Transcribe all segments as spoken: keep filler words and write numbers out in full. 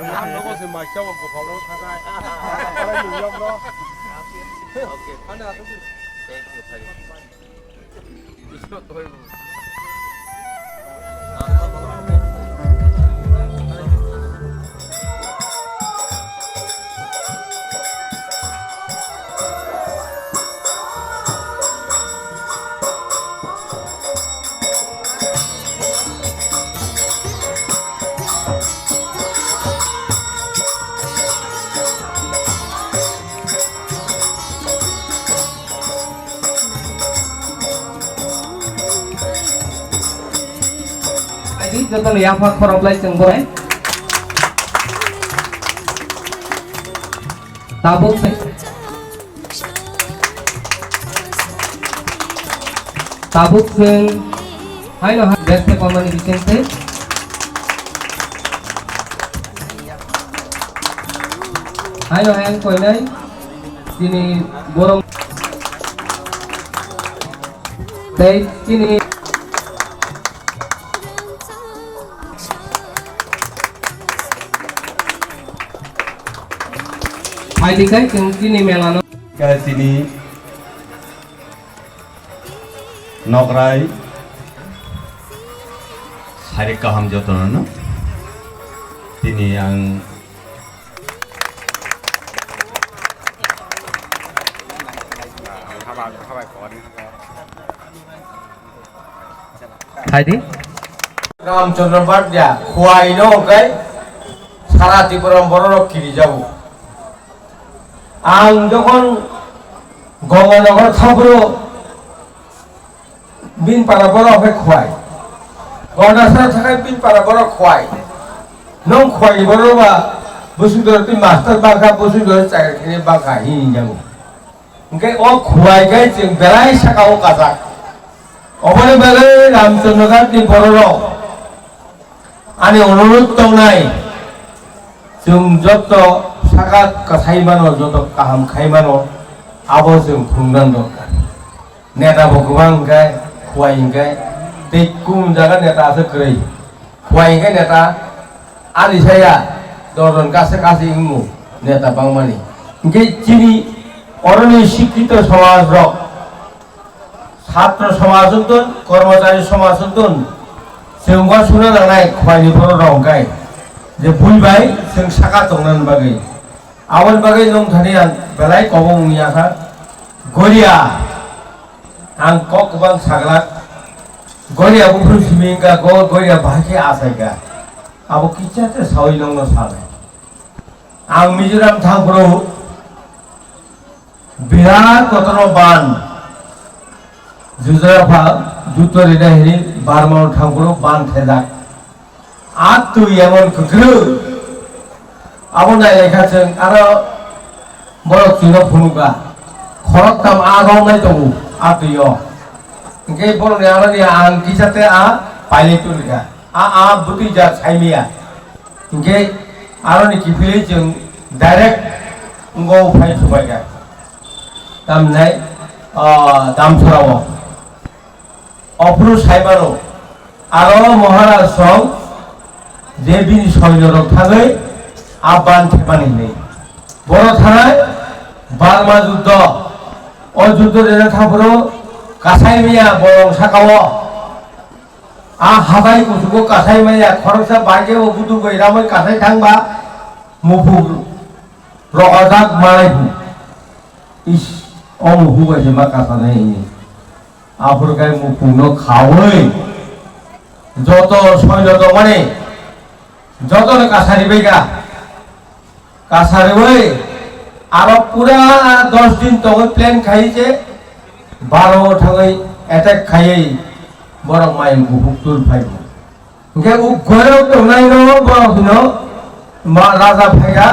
Ang nogo se mai chao ko phalo thakai. Thank you, thank you. Jotono yapha khorok lai chwng borai. Tabuk se. Tabuk chwng haino ha best performance bisingtwi. Haino hayang koinai chini borok tei chini Phaidi khe chwng chini mela no. Khe chini nokrai sari kaham jotono no. Tini ang Thaidi. Ramchandra Bhatia, Khwai no hwnkhe sara Tripura bororok kiri jago. Ang jokhon Gonganagar thaphuru bin para borok hwnkhe Khwai. Gonganagar thakai bin para borok Khwai. Nong Khwai ni borok ba Busudor twi master bangkha, Busudor chakri khini bangkha hini jago. Hwnkhe o Khwai khe chwng belai saka o kajak. Oboni bagwi Ramchandra Ghat ni bororok ani onurudh tongnai, chwng joto saka kwsai mano, joto kaham khai mano, abo chwng phunukna dorkar. Neta bo kwbang hwnkhe, Khwai hwnkhe, tei kum jaga neta aswk kwrwi. Khwai hwnkhe neta, ani saya doron kase kase wngmo neta bangmani. Hwnkhe chini oroni sikkito somaj rok, satro somaj wngtun, kormochari somaj wngtun, chwng uansukna nangnai Khwaini borok rok hwnkhe je bui bai chwng saka tongnani bagwi. Aboni bagwi nwng thani ang belai kobong wngya kha. Goria, ang kok kwbang saglak. Goria buphuru simi wngkha, go-, Goria bahai khe achaikha. Abo kisa tei sawi nokno sanai. Ang Mizoram thangphuru birat kotorma ban. Jujra pha, juto rina hini Burma thangphuru ban thejak. A twi emon kwkrwi. Abo nailai kha chwng aro borok chwngno phunukha. Khoroktham a romnai tongo a twi o. Hwnkhe borokni aroni ang kisa tei a pailai tongkha. A, a bwtwi ja saimaya. Hwnkhe aroni kiphilwi chwng direct wngkha phai thubaikha. Tamhinai, ah, Damsora o. Ophuru saimano, aro Maharaj song je bini soinyorok thangwi a ban thepani hwnwi. Boro thanai Burma juddo, o juddo rwna thaphuru kasai maya bolong sakao. A hatai kuchugo kasai maya, khoroksa baikhe o budu bai ramwi kasai thangba muphuk rokojak malai phu. Is, o muphuk bai se ma kasanai hwnwi. Aphuru khe muphungno khaui joto soino tongmani jotono kasari bai kha. Kasariui aro pura dos din tongwi plan khai je baro o thangwi attack khaiwi borok mai buphuk tul phai bo. Hwnkhe o goirok tongnaino borok hino ma raja phaikha,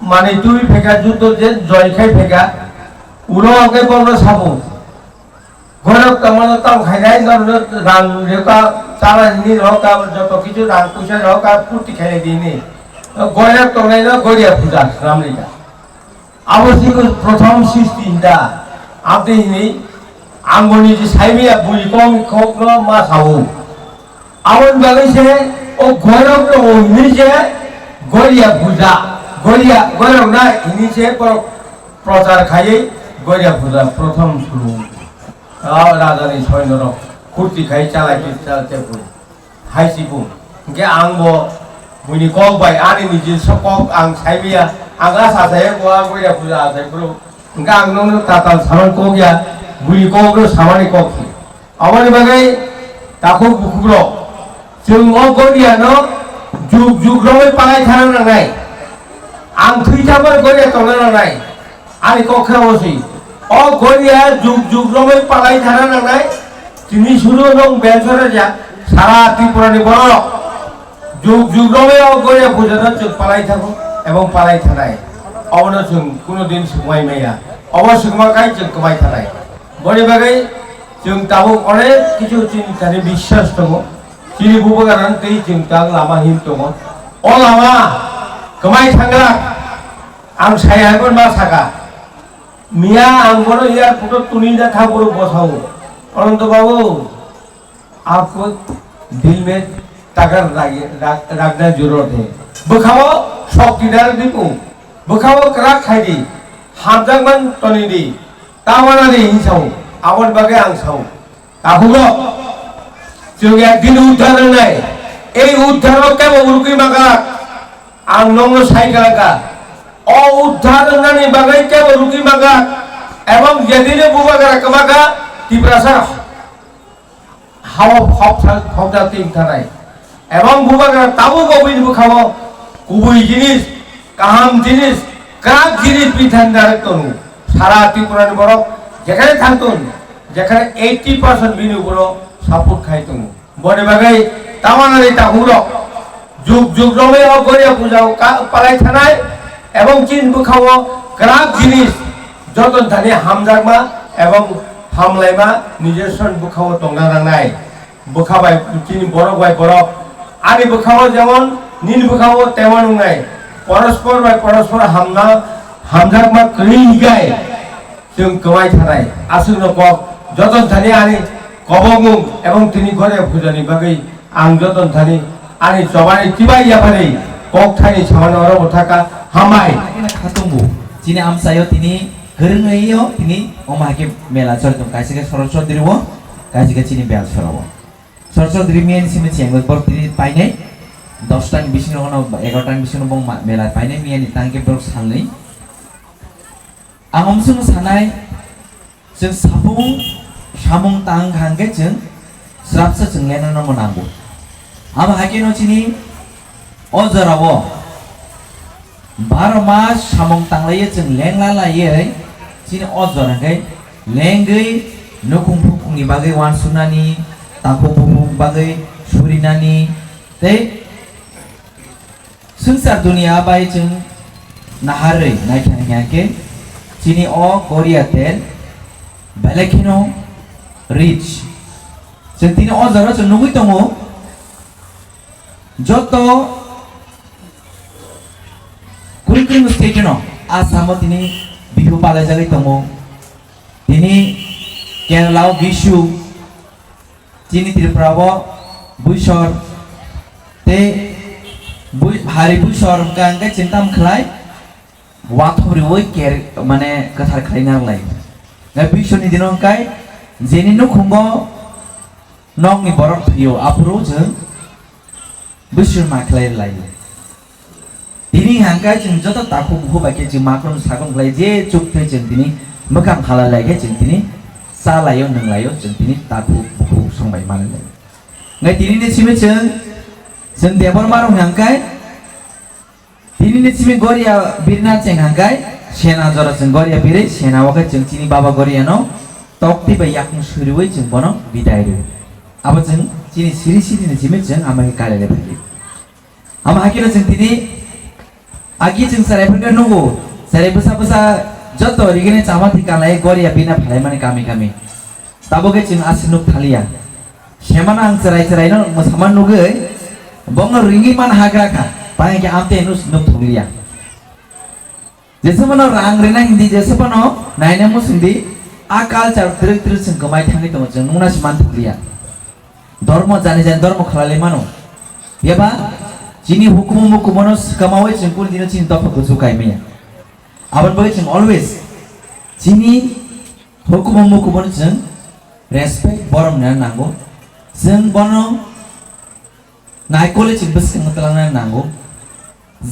manwi twi phaikha, juto je joi khai phaikha, ulo hwnkhe bono sabo. Goirok tongmano tong khainai, norokno rang rwkha, chala hini rwkha, joto kichu rang puisa rwkha, purti khainai dini. Goirok tongnaino goria puja swnamrika. Abo se prothom sisti hinda. Aboni hini, ang boni je saimaya bui kong kokno ma sao. Aboni bagwi se o goirok tongo hinwi se Goria puja, Goria, Goria na ini se pro-, prochar khaiwi Goria puja prothom suru. Ah, raja ni soino rok khurti khai chalai khe chal te bu. Hai si bu. Hingke ang bo buini kok bai ani niji sok kok ang sai maya. Ang a sa sai ko a Goria puja a sai bro. Hingke ang nong tatal samani kok ya. Buini kok bro samani kok si. Aboni bagwi takhuk bukhukrok, chwng o Goriano juk juk romwi palai thana nangnai. Ang thwi thangmani Goria tongna nangnai. Ani kok khe omo si. O Goria juk juk romwi palai thana nangnai. Tini suru nong bensora ja sara Tripurani borok. Juk juk romwi o Goria pujano chwng palai thango ebong palai thanai. Obono chwng kuno din swngmai maya. Obo swngma kai chwng kwmai thanai. Boni bagwi chwng tabuk onek kichu chini thani biswas tongo. Chini bubagrang tei chwng tang lama him tongo. O lama kwmai thangla ang sai hai ma saka. Miya ang bono airport o tuni da tha boro bosao. Ananto babu, आपको दिल में ताकत रख-, रख-, रखना जरूरत है। Bwkhao shokti dal dipu, bwkhao kwrak khai di, hamjakman toni di, ta wana di hinsao, aboni bagwi ang sao. Takhuk rok, chwng ekdin uddhar wngnai, ei uddhar o kebo urugwi mangak, ang nokno sai kwlangkha. O uddhar wngnani bagwi kebo urugwi mangak, ebong jedino bubagra kwmaka, Tiprasa hao hopsa hopsa ting thanai. Ebong bubagra tabuk bo bini bwkhao kubui jinis, kaham jinis, kwrak jinis bithani narwk tongo. Sara Tripurani borok jekhane thangtun, jekhane eighty percent bini uporo support khai tongo. Boni bagwi tamanani takhuk rok juk juk romwi o Goria puja o ka-, palai thanai ebong chini bwkhao kwrak jinis joton thani hamjakma ebong hamlaima nijor son bwkhao tongna nangnai. Bwkha bai chini borok bai borok ani bwkhao jemon nini bwkhao temon wngnai. Porospor bai porospor hamna hamjakma kwrwi hikai. Chwng kwmai thanai, aswkno kok joton thani ani kobokmung ebong tini Goria pujani bagwi ang joton thani ani chobani chibai yapharwi kok thani samani oro bo thaka hambai. Khatungo chini amchaio tini kwrwngwi o tini omo hai khe mela choli tongo, kaisa khe Soroswati rio, kaisa khe chini Belsora o. Soroswati ri miyani simi chengwi borok tini painai dosta ni bisingo no egarota ni bisingo bong ma-, mela painai miyani tangkhe borok salnwi. Ang omsong sanai, chwng sapung samung tang hangkhe chwng srapsa chwng lenano mwnango. Abo haikhe no chini o jorao baro mas samung tanglaiye chwng lengla laiye chini o jora khe lengwi nukhung bukhungni bagwi uansuknani, takhuk bukhuk bagwi surinani tei swngchar duniya bai chwng naharwi naikha hwnkhe chini o Goria tel belai kheno rich. Chwng tini o jora chwng nugwi tongo, joto kwrwi kwrwi state no Assam o tini Bihu palaijagwi tongo, tini Kerala o Vishu, chini Tripura o Buisor, tei bui-, Hari Buisor hwnkha hwnkhe chwng tamo khlai wathop riui ker mane kwthar khlai narwk lai. Nai Buisorni dino hwnkhe jeni nukhungo nokni borok thwio aphuru chwng Buisor ma khlai rwlaio. Tini hangkhe chwng joto takhuk bukhuk bai khe chwng makhrum sakhrum khlai je chuk twi chwng tini mwkhang khala lai khe chwng tini cha laio nwng laio chwng tini takhuk bukhuk song bai manwi lai. Ngai tini ni simi chwng chwng Debbarma rok hangkhe tini ni simi Goria birna chwng hangkhe sena jora chwng Goria birwi sena o khe chwng chini baba Goria no tok twi bai yakung suriui chwng bono bidai rw. Abo chwng chini siri siri ni simi chwng ama khe kale le phai. Amo hai kheno chwng tini agi chwng cherai phano nugo, cherai bwsa bwsa joto rigini chama thwi kanlai Goria bina phalaimani kami kami. Tabukhe chwng aswk nuk thaliya. Semano ang cherai cherai no mwsama nugwi bongno ringwi man hagra kha, tangwi khe amtwi no nuk thokliya. Jesa phano rang rina hindi, jesa phano naina muchungdi, a culture twrwk twrwk chwng kwmai thangwi tongo, chwng nungna se man thokliya. Dormo jani jani dormo khlai lai mano. Phiya ba Chini hukumu mukumono swkamawi chwng kunu dino chini dopha kuchuk kaimaya. Aboni bagwi chwng always chini hukumu mukumono chwng respect borom nina nango. Chwng bono naikole chwng bwskango twlangna nango.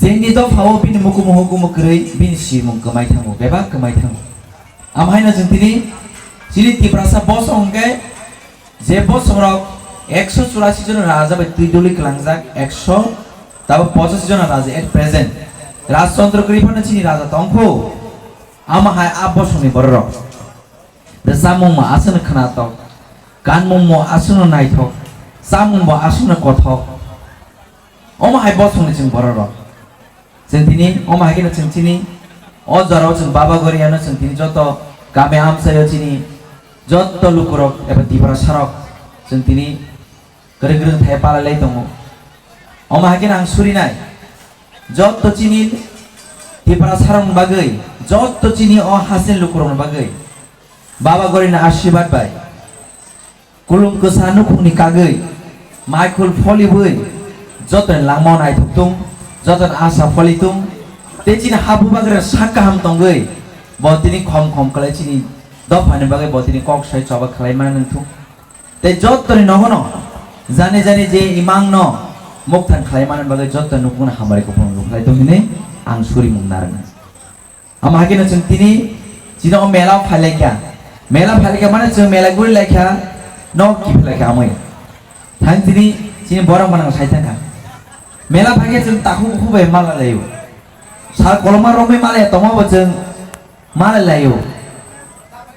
Jeni dophao bini mukumu hukumu kwrwi bini simung kwmai thango, bebak kwmai thango. Amhaino chwng tini chini Tiprasa bosong hwnkhe je bosongrok ekso churasi jon raja bai twi duli kwlangjak, ekso tabo pochasi jon raja at present. Rajtantro kwrwi phano chini raja tongkho. Ama hai a bosongni bororok. Rwchapmung bo aswkno khwnathok, kanmung bo aswkno naithok, chamung bo aswkno kothok. Omo hai bosongni chwng bororok. Chwng tini, omo hai kheno chwng chini, o jorao chwng Baba Goriano chwng tini joto kami amchaio chini joto lukurok eba Tiprasarok chwng tini kwrwi kwrwi thai palalai tongo. Omo hai kheno ang surinai, joto chini Tiprasarokni bagwi, joto chini o hasini lukurokni bagwi Baba Gorini ashirbad bai, kulum kwsa nukhungni kagwi, maikhul pholiwi, jotoni langmao naithok tung, jotoni asa pholi tung, tei chini ha bubagra sak kaham tongwi, bo tini khom khom khlai chini dophani bagwi bo tini kok sai choba khlai mani wng thung. Tei jotoni nogono jani jani je imangno mukthan khlai mani bagwi joto nukungno hamari kupulung rwkhlai tong hwnwi ang surimung narwknai. Ama hakhe no chwng tini chini o mela o phai lai kha. Mela phai lai kha mane chwng mela guri lai kha no kiphil lai kha amoi. Thang tini chini borok manang sai thang kha. Mela phai khe chwng takhuk bukhuk bai mala lai o. Sal koloma romwi mala ya tongma bo chwng mala lai o.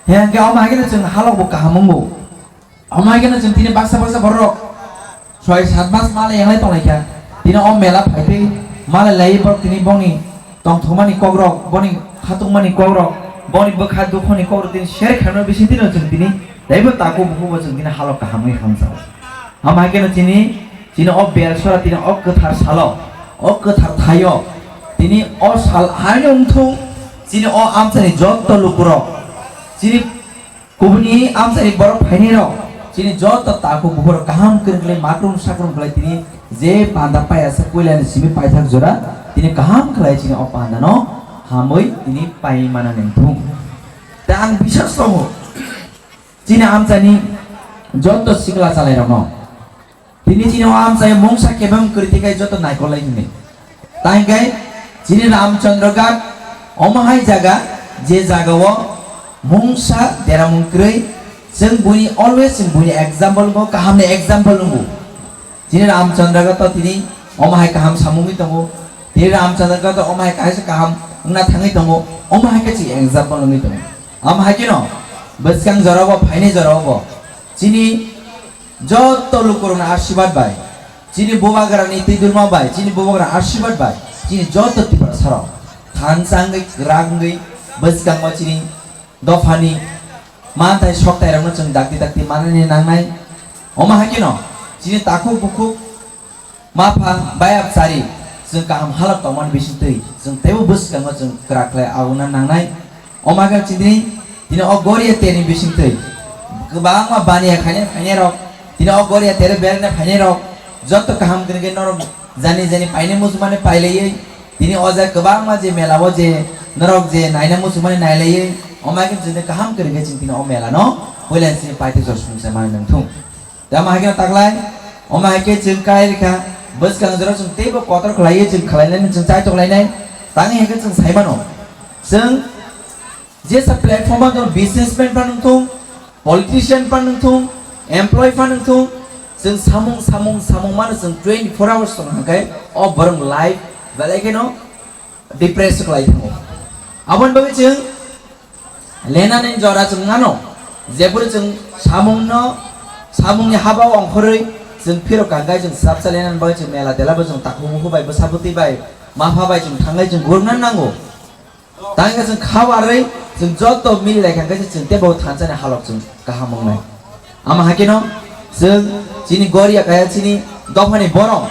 He hwnkhe ama hakhe no chwng halok bo kaham wngo. Omo hai kheno chwng tini baksa baksa borok soi sat mas mala yanglai tonglaikha. Tini o mela phaitwi mala laiwi borok tini bongni tongthokmani kokrok, boni khatungmani kokrok, boni bwkha dukhoni kokrok tini share khaimani bising tino chwng tini teibo takhuk bukhukbo chwng tini halok kahamwi hamjao. Omo hai kheno chini, chini o belsora tini o kwthar salo, o kwthar thaio, tini o sal haino wngthung, chini o amchaini jotto lukurok, chini Kubuni amchaini borok phainairok, chini joto takhuk bukhurok kaham kwrwng khlai, makrum sakrum khlai tini je panda paiya sa puilani simi paithak jora, tini kaham khlai chini o pandano hamwi tini pai mana nengthung. Tei ang biswas tongo, chini amchaini joto sikla chalairokno. Tini chini o amchai mungsa kebeng kwrwi tei kai joto naikol lai hwnwi. Tangkai chini Ramchandra Ghat omo hai jaga, je jaga o mungsa deramung kwrwi, chwng buini always chwng buini example wngkho, kaham ni example wngkho. Chini Ramchandra Ghat o tini omo hai kaham samungwi tongo, tini Ramchandra Ghat o omo hai kaisa kaham wngna thangwi tongo, omo hai khe chini example wngwi tongo. Omo hai kheno bwskang jora o bo, phainai jora o bo chini Joto lukurokni ashirbad bai, chini bubagrani twi dulma bai, chini bubagrani ashirbad bai, chini joto Tiprasarok thansa wngwi, kwrak wngwi, bwskango chini dophani manthai soktairokno chwng dakti dakti manani nangnai. Omo hai kheno chini takhuk bukhuk, mapha, bayap chari, chwng kaham halok tongmani bisingtwi chwng teibo bwskango chwng kwrak khlai aguna nangnai. Omo hai khe chini tini o Goria terni bisingtwi kwbangma baniya khainai phainairok, tini o Goria tere berna phainairok, joto kaham kwrwngwi norok jani jani painai muchungmani pailaiwi, tini o jaga kwbangma je mela o je norok je naina muchungmani nailaiwi, omo hai khe chini kaham kwrwngwi chini tini o mela no puila chini paithak jora songsa mani nangthung. Tamo hai khe taklai, omo hai khe chwng kai rikha, bwskang jora chwng teibo kotor khlaiwi chwng khlainani chwng chaitok lainai, tangwi hai khe chwng saimano. Chwng jesa platform o businessman phan wngthung, politician phan wngthung, employee phan wngthung, chwng samung, samung, samung mano chwng twenty four hours tong hwnkhe o borok life belai kheno depress khlai thango. Aboni bagwi chwng lenani jora chwng nano, jephuru chwng samungno, samungni habao ongkhorwi chwng phirok kangkhe chwng swrapsa lenani bagwi chwng mela tela bo chwng takhuk bukhuk bai bwsa bwtwi bai mapha bai chwng thangwi chwng gurukna nango. Tangkhe chwng kha warwi chwng joto mili lai kangkhe chwng teibo thansani halok chwng kaham wngnai. Ama hakhe no chwng chini Goria kaya chini dophani borok